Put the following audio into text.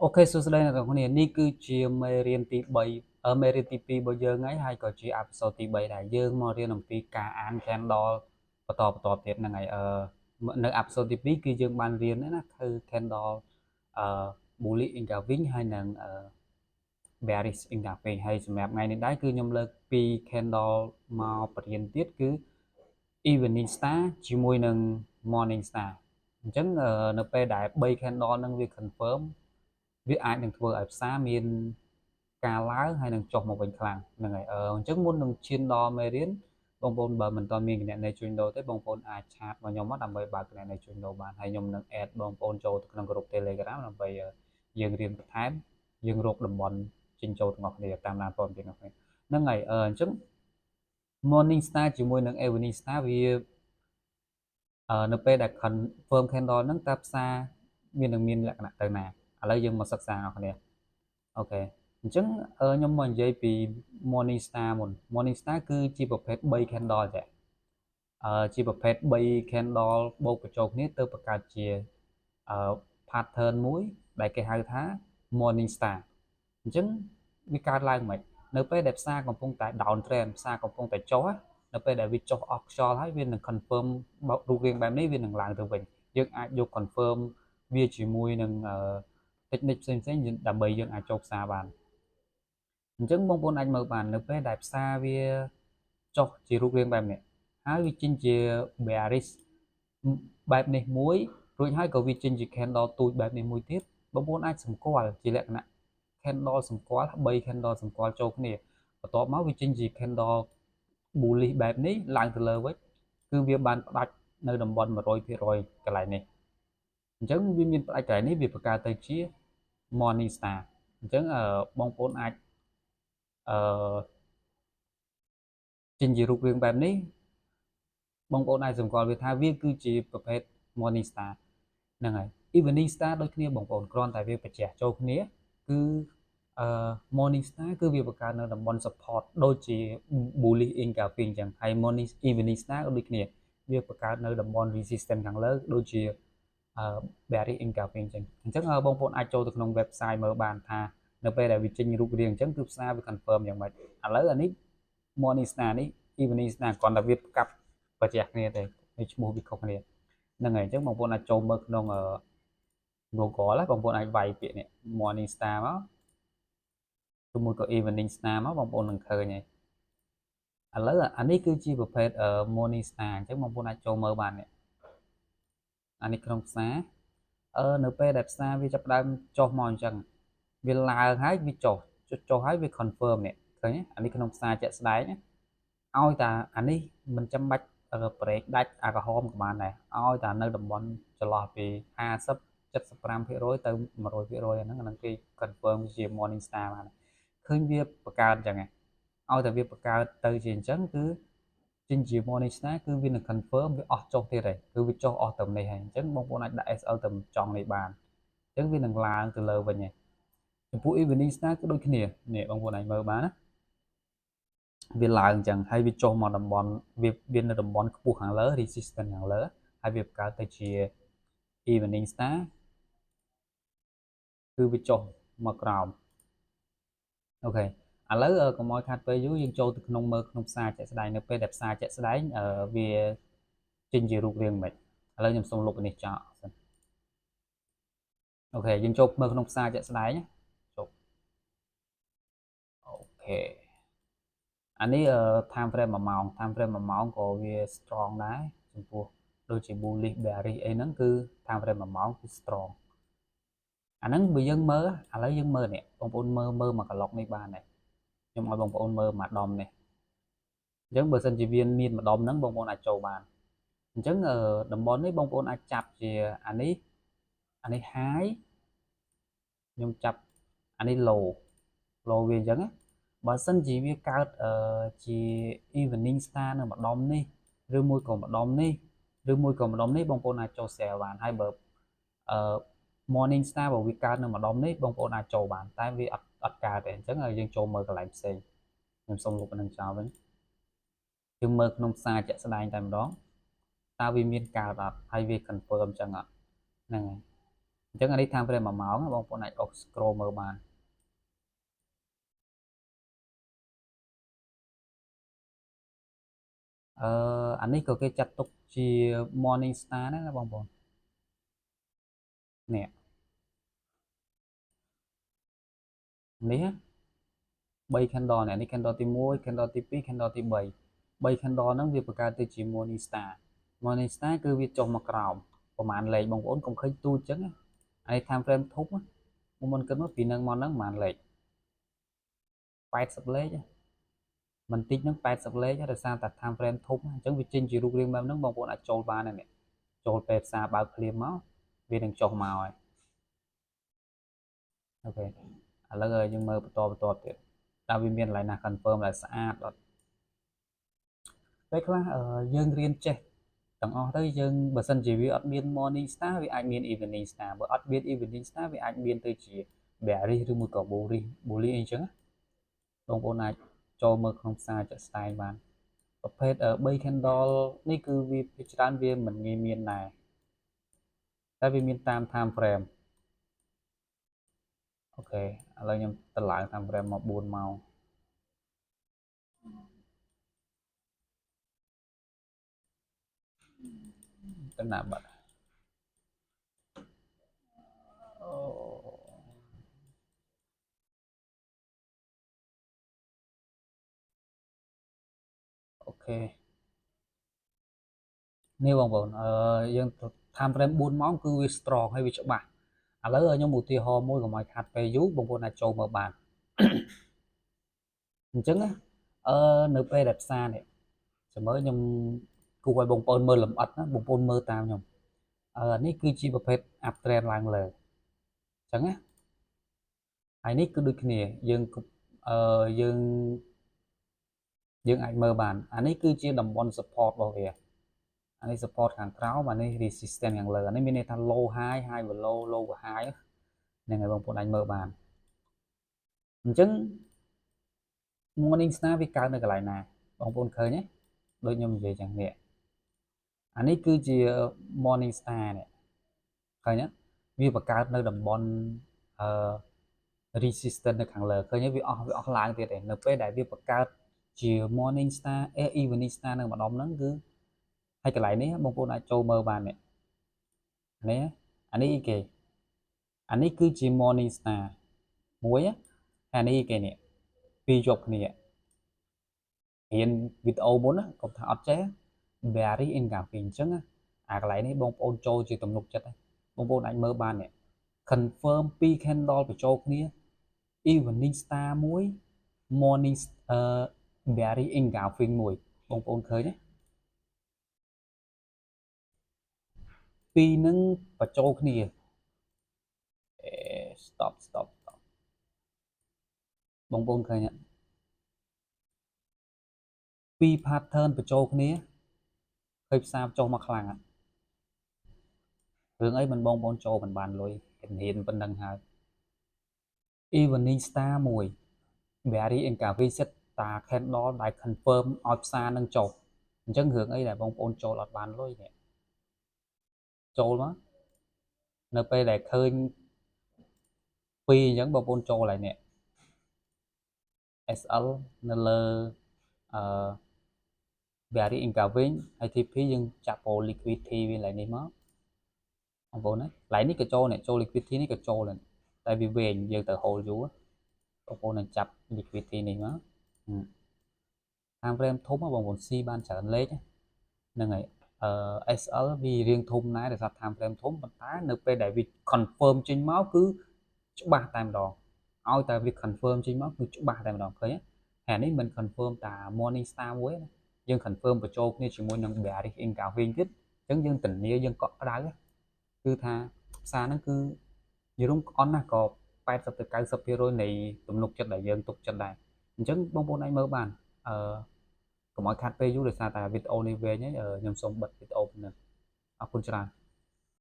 OK សួស្តីអ្នកទាំងអស់គ្នានេះគឺជាមេរៀនទី3មេរៀនទី2របស់យើងហើយហើយក៏ជា episode ទី3ដែរយើងមករៀនអំពីការអាន candle បន្តបន្តទៀតហ្នឹងហើយនៅ episode ទី2គឺយើងបានរៀនណាគឺ candle bullish engulfing ហើយនិងbearish engulfing ហើយសម្រាប់ថ្ងៃនេះដែរគឺខ្ញុំលើកពី candle មកបរៀនទៀតគឺ evening star ជាមួយនឹង morning star។ អញ្ចឹងនៅពេលដែល3 candle ហ្នឹងវា confirm វាអាចនឹងធ្វើឲ្យផ្សារមានការឡើងហើយនឹងចុះមកវិញខ្លាំងហ្នឹងហើយអញ្ចឹងមុននឹងឈានដល់មេរៀនបងប្អូនបើមិនទាន់មានគណនីជួញដូរទេបងប្អូនអាច chat មកខ្ញុំមកដើម្បីបើកគណនីជួញដូរបានហើយខ្ញុំនឹង add បងប្អូនចូលទៅក្នុងក្រុម Telegram ដើម្បីយើងរៀនបន្ថែមយើងរកតំបន់ចេញចូលទាំងអស់គ្នាតាមដានព័ត៌មានទាំងអស់គ្នាហ្នឹងហើយអញ្ចឹង Morning Star ជាមួយនឹង Evening Star វានៅពេលដែល confirm candle ហ្នឹងតើផ្សារមាននឹងមានលក្ខណៈទៅណាឥឡូវយើងមកសិក្សាអ្នកគ្នាOK អញ្ចឹងខ្ញុំមកនិយាយពី Morning Star មុន Morning Star គឺជាប្រភេទ3 candle ចាជាប្រភេទ3 candle បូកបញ្ចូលគ្នាទៅបង្កើតជាpattern មួយដែលគេហៅថា Morning Star។ អញ្ចឹងវាកើតឡើងមិននៅពេលដែលផ្សារកំពុងតែ down trend ផ្សារកំពុងតែចុះនៅពេលដែលវាចុះអស់ខ្យល់ហើយវានឹង confirm រូបរាងបែបនេះវានឹងឡើងទៅវិញយើងអាចយក confirm វាជាមួយនឹង technique ផ្សេងផ្សេងដើម្បីយើងអាចចូលផ្សារបានអញ្ចឹងបងប្អូនអាចមើលបាននៅពេលដែលផ្សារវាចុះជារូបរាងបែបនេះហើយវាចេញជា bearish បែបនេះមួយរួចហើយក៏វាចេញជា candle ទូចបែបនេះមួយទៀតបងប្អូនអាចសម្គាល់ជាលក្ខណៈ candle សម្គាល់3 candle សម្គាល់ចូលគ្នាបន្ទាប់មកវាចេញជា candle bullish បែបនេះឡើងទៅលើវិញគឺវាបានផ្ដាច់នៅតំបន់100%កន្លែងនេះអញ្ចឹងវាមានផ្ដាច់កន្លែងនេះវាបង្កើតទៅជា Morning Star។ អញ្ចឹងបងប្អូនអាចចេញជារូបរាងបែបនេះបងប្អូនអាចសម្គាល់វាថាវាគឺជាប្រភេទ Morning Star ហ្នឹងហើយ Evening Star ដូចគ្នាបងប្អូនគ្រាន់តែវាបញ្ច្រាសចូលគ្នាគឺMorning Star គឺវាបង្កើតនៅតំបន់ support ដូចជា bullish engulfing អញ្ចឹងហើយ Morning Evening Star ក៏ដូចគ្នាវាបង្កើតនៅតំបន់ resistance ខាងលើដូចជា bearish engulfing អញ្ចឹងអញ្ចឹងបងប្អូនអាចចូលទៅក្នុង website មើលបានថានៅពេលដែលវាចេញរូបរាងអញ្ចឹងគឺផ្សារវា confirm យ៉ាងម៉េចឥឡូវអានេះ Morning Star នេះ Evening Star គ្រាន់តែវាកាប់បច្ចេកគ្នាទេហើយឈ្មោះវាខុសគ្នាហ្នឹងហើយអញ្ចឹងបងប្អូនអាចចូលមើលក្នុង Google បងប្អូនអាចវាយពាក្យនេះ Morning Star មកឬមួយក៏ Evening Star មកបងប្អូននឹងឃើញហើយឥឡូវអានេះគឺជាប្រភេទ Morning Star អញ្ចឹងបងប្អូនអាចចូលមើលបាននេះអានេះក្នុងផ្សារនៅពេលដែលផ្សារវាចាប់ផ្ដើមចុះមកអញ្ចឹងវាឡើងហើយវាចុះចុះហើយវា confirm នេះឃើញអានេះក្នុងផ្សារជាក់ស្ដែងឲ្យតាអានេះមិនចាំបាច់ break ដាច់អាក្រហមក៏បានដែរឲ្យតានៅតំបន់ចន្លោះពី50 75%ទៅ100%អាហ្នឹងអាហ្នឹងគេ confirm ជា Morning Star បានឃើញវាបង្កើតអញ្ចឹងឲ្យតែវាបង្កើតទៅជាអញ្ចឹងគឺចេញជា Morning Star គឺវានឹង confirm វាអស់ចុះទៀតហើយគឺវាចុះអស់ទៅនេះហើយអញ្ចឹងបងប្អូនអាចដាក់ SL ទៅចង់នេះបានអញ្ចឹងវានឹងឡើងទៅលើវិញហើយចំពោះ Evening Star គឺដូចគ្នានេះបងប្អូនអាចមើលបានណាវាឡើងអញ្ចឹងហើយវាចុះមកតំបន់វាវានៅតំបន់ខ្ពស់ខាងលើ resistance ខាងលើហើយវាបង្កើតទៅជា Evening Star គឺវាចុះមកក្រោម OK ឥឡូវកុំឲ្យខាត់ពេលយូរយើងចូលទៅក្នុងមើលក្នុងផ្សារជាក់ស្ដែងនៅពេលដែលផ្សារជាក់ស្ដែងវាចេញជារូបរាងមិនឥឡូវខ្ញុំសូមលុបនេះចោលសិន OK យើងចូលមើលក្នុងផ្សារជាក់ស្ដែងចុះ OK អានេះ time frame 1ម៉ោង time frame 1ម៉ោងក៏វា strong ដែរចំពោះដូចជា bullish bearish អីហ្នឹងគឺ time frame 1ម៉ោងគឺ strong អាហ្នឹងបើយើងមើលឥឡូវយើងមើលនេះបងប្អូនមើលមើលមកក្លុកនេះបានដែរខ្ញុំឲ្យបងប្អូនមើលមួយដុំនេះអញ្ចឹងបើសិនជាវាមានម្ដុំហ្នឹងបងប្អូនអាចចូលបានអញ្ចឹងតំបន់នេះបងប្អូនអាចចាប់ជាអានេះអានេះ high ខ្ញុំចាប់អានេះ low low វាអញ្ចឹងបើសិនជាវាកើតជា evening star នៅម្ដុំនេះឬមួយក៏ម្ដុំនេះឬមួយក៏ម្ដុំនេះបងប្អូនអាចចូល sell បានហើយបើmorning star បើវាកើតនៅម្ដុំនេះបងប្អូនអាចចូលបានតែវាអត់កើតទេអញ្ចឹងយើងចូលមើលកន្លែងផ្សេងខ្ញុំសូមលុបអានឹងចោលវិញយើងមើលក្នុងផ្សារជាក់ស្ដែងតែម្ដងតើវាមានកើតអត់ហើយវា confirm អញ្ចឹងអត់ហ្នឹងហើយ អញ្ចឹងអានេះ time frame 1ម៉ោងបងប្អូនអាចអុក scroll មើលបានអឺអានេះក៏គេចាត់ទុកជា morning star ដែរណាបងប្អូននេះនេះ3 candle នេះ candle ទី1 candle ទី2 candle ទី3 3 candle ហ្នឹងវាបង្កើតទៅជា morning star morning star គឺវាចុះមកក្រោមប្រហែលលេខបងប្អូនកុំឃើញទូចចឹងអានេះ time frame ធំមុនគិតមកពីនឹងមកហ្នឹងប្រហែលលេខ80លេខមិនតិចហ្នឹង80លេខដោយសារតែ time frame ធំអញ្ចឹងវាចេញជារូបរាងបែបហ្នឹងបងប្អូនអាចចូលបានដែរនេះចូលពេលផ្សារបើកភ្លាមមកវានឹងចុះមកហើយ OK ឥឡូវយើងមើលបន្តបន្តទៀតតើវាមានកន្លែងណា confirm ដែលស្អាតអត់ពេលខ្លះយើងរៀនចេះទាំងអស់ទៅយើងបើសិនជាវាអត់មាន morning star វាអាចមាន evening star បើអត់មាន evening star វាអាចមានទៅជា bearish ឬមួយក៏ bullish bullish អីចឹងបងប្អូនអាចចូលមើលក្នុងផ្សារចាក់ស្ដែងបានប្រភេទ3 candle នេះគឺវាភាគច្រើនវាមិនងាយមានដែរតែវាមានតាម time frame OK ឥឡូវខ្ញុំតម្លើង time frame មក4ម៉ោងទៅណាបាត់អូ OK នេះបងប្អូនអឺយើង time frame 4ម៉ោងគឺវា strong ហើយវាច្បាស់ឥឡូវខ្ញុំឧទាហរណ៍មួយកុំឲ្យខាត់ពេលយូរបងប្អូនអាចចូលមើលបានអញ្ចឹងអឺនៅពេលដែលផ្សារនេះចាំមើលខ្ញុំគូឲ្យបងប្អូនមើលលម្អិតណាបងប្អូនមើលតាមខ្ញុំអឺនេះគឺជាប្រភេទ up trend ឡើងលើអញ្ចឹងណាហើយនេះគឺដូចគ្នាយើងអឺយើងយើងអាចមើលបានអានេះគឺជាតំបន់ support របស់វាអានេះ support ខាងក្រោមអានេះ resistance ខាងលើអានេះមានន័យថា low high high low low high ហ្នឹងហើយបងប្អូនអាចមើលបានអញ្ចឹង morning star វាកើតនៅកន្លែងណាបងប្អូនឃើញទេដូចខ្ញុំនិយាយចឹងនេះអានេះគឺជា morning star នេះឃើញទេវាបង្កើតនៅតំបន់អឺ resistance នៅខាងលើឃើញទេវាអស់ឡើងទៀតឯងនៅពេលដែលវាបង្កើតជា morning star evening star នៅម្ដុំហ្នឹងគឺហើយកន្លែងនេះបងប្អូនអាចចូលមើលបាននេះនេះអានេះអីគេអានេះគឺជា morning star មួយហើយនេះគេនេះពីរជាប់គ្នារៀនវីដេអូមុនណាកុំថាអត់ចេះ bearish engulfing អញ្ចឹងអាកន្លែងនេះបងប្អូនចូលជាទំនុកចិត្តបងប្អូនអាចមើលបាននេះ confirm ពីរ candle បញ្ចូលគ្នា evening star មួយ morning អឺ bearish engulfing មួយបងប្អូនឃើញទេពីរនឹងបញ្ចូលគ្នាអេ stop stop stop បងប្អូនឃើញទេពីរ pattern បញ្ចូលគ្នាឃើញផ្សារចុះមកខ្លាំងអត់រឿងអីមិនបងប្អូនចូលមិនបានលុយរៀនប៉ុណ្ណឹងហើយ evening star មួយ bearish engulfing សិតតា candle ដែល confirm ឲ្យផ្សារនឹងចុះអញ្ចឹងរឿងអីដែលបងប្អូនចូលអត់បានលុយនេះចូលមកនៅពេលដែលឃើញពីរអញ្ចឹងបងប្អូនចូលហើយនេះ SL នៅលើអឺ bearish engulfing ហើយ TP យើងចាប់ពោ liquidity វាឡើយនេះមកបងប្អូនណាឡើយនេះក៏ចូលនេះចូល liquidity នេះក៏ចូលដែរតែវាវែងយើងទៅ hold យូរបងប្អូននឹងចាប់ liquidity នេះមកតាម frame ធំបងប្អូនស៊ីបានច្រើនលេខហ្នឹងហើយអឺ SL វារៀងធំដែរដោយសារ time frame ធំប៉ុន្តែនៅពេលដែលវា confirm ចេញមកគឺច្បាស់តែម្ដងឲ្យតែវា confirm ចេញមកគឺច្បាស់តែម្ដងឃើញហើយនេះមិន confirm តា morning star មួយណាយើង confirm បញ្ចូលគ្នាជាមួយនឹង bearish engulfing ទៀតអញ្ចឹងយើងធានាយើងកក់ក្ដៅគឺថាផ្សារហ្នឹងគឺនិយាយរួមអន់ណាស់ក៏80ទៅ90%នៃទំនុកចិត្តដែលយើងទុកចិត្តដែរអញ្ចឹងបងប្អូនអាចមើលបានអឺកុំឲ្យខាត់ពេលយូរដោយសារតែវីដេអូនេះវែងហើយខ្ញុំសូមបិទវីដេអូប៉ុណ្ណឹងអរគុណច្រើន។